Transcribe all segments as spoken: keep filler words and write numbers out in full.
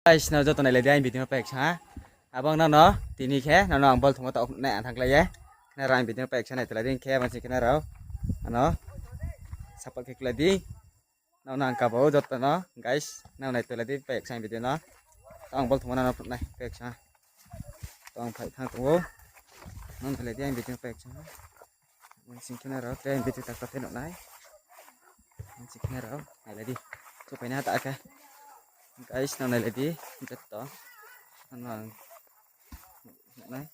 Guys, nrao joto nailai di aini video no paiksa ha. Abo ang nrao no tini khe nrao no ang bol thungmo taoh nai ang thangklai ye. Khe nrao aini video no paiksa naitolai di khe, abo sing khe nrao ano support khe klai di. Nrao no ang kabo joto no, guys, nrao naitolai di paiksa aini video no. Taoh ang bol thungmo nrao no phnuh nai paiksa ha. Taoh ang phai thanng tong ou. Nrao nailai di aini video no paiksa ha. Abo sing khe nrao tre aini video takta the nuh nai. Abo sing khe nrao nailai di. Chuphai nai ha ta khe. Guys, nrao nailai di. Joto. Ano ang nuh nai.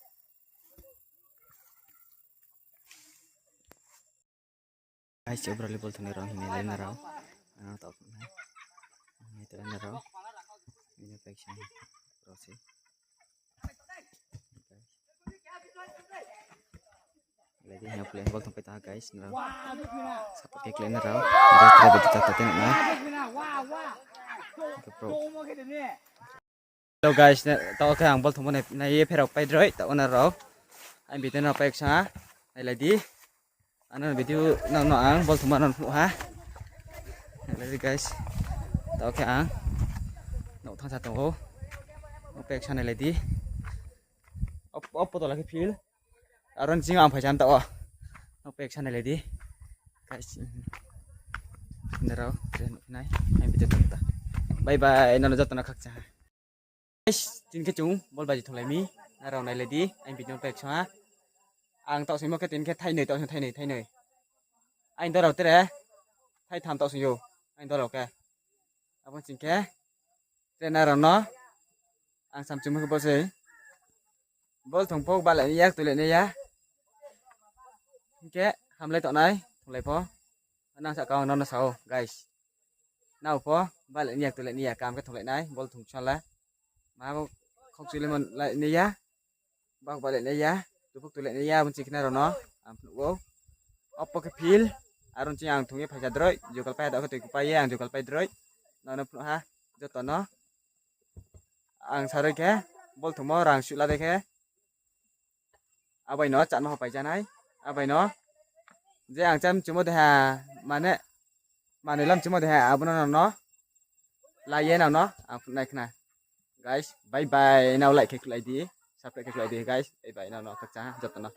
Guys, overall bol thungnai rao hing nai le nrao. Ano taoh nai. Nai tala nrao. Bini paiksa rao se. Lagi hing play bol thungpai tong ha, guys, nrao. Support khe klai nrao. Guys, try bedi chata tei nai. Khe pro. Hello guys, taoh khe ang bol thungmo nai, nai ye pherao pai droi, taoh nrao. Aini video no paiksa ha, nailai di. Ano video no, no ang bol thungma no phnuh ha. Nailai di guys. Taoh khe ang nouh thanngsa tong ou. Nouh paiksa nailai di. Op, op, poto la khe field. Aro ni sing ang phaisa mta o. Nouh paiksa nailai di. Guys, nrao, je nuh nai, aini video tong ta. Bye bye, nrao joto no khakchang ha. Guys, tini khe chung bol baji thunglai mi, nrao nailai di, aini video paiksa ha. Ang taoh singmo khe tini khe thainoi, taoh sing thainoi, thainoi. Aini dorao tre, thaitham taoh sing ou, aini dorao khe. Abo sing khe, tre nrao no, ang samchungmo khe bo sei. Bol thung pho balai nai ya, ktulai nai ya. Hing khe hamlai tongnai, thunglai pho. Nang sahka ang nono sa ou, guys. Nrao pho, balai nai ya, ktulai nai ya, kam khe thunglai nai, bol thung sala. Ma bo khokchulai mon lai nai ya. Bak balai nai ya, tupuk tulai nai ya, abo ni sing khe nrao no ang phnuh ou. Opo khe field, aro ni sing ang thung ye phaisa droi, jugal pai ha, taoh khe toi kupai ye ang jugal pai droi. Nrao no phnuh ha, joto no. Ang saroi khe, bol thungmo rang suh la dei khe. Abai no chánma hopai janai, abai no. Je ang chá mchumo de ha, mane, manoi lam chumo de ha, abo no nrao no. Lai ye nrao no, ang phnuh nai khna. Guys, bye bye, nrao like khe khlai di, subscribe khe khlai di, guys, bye bye, nrao no, khakchang ha, joto no.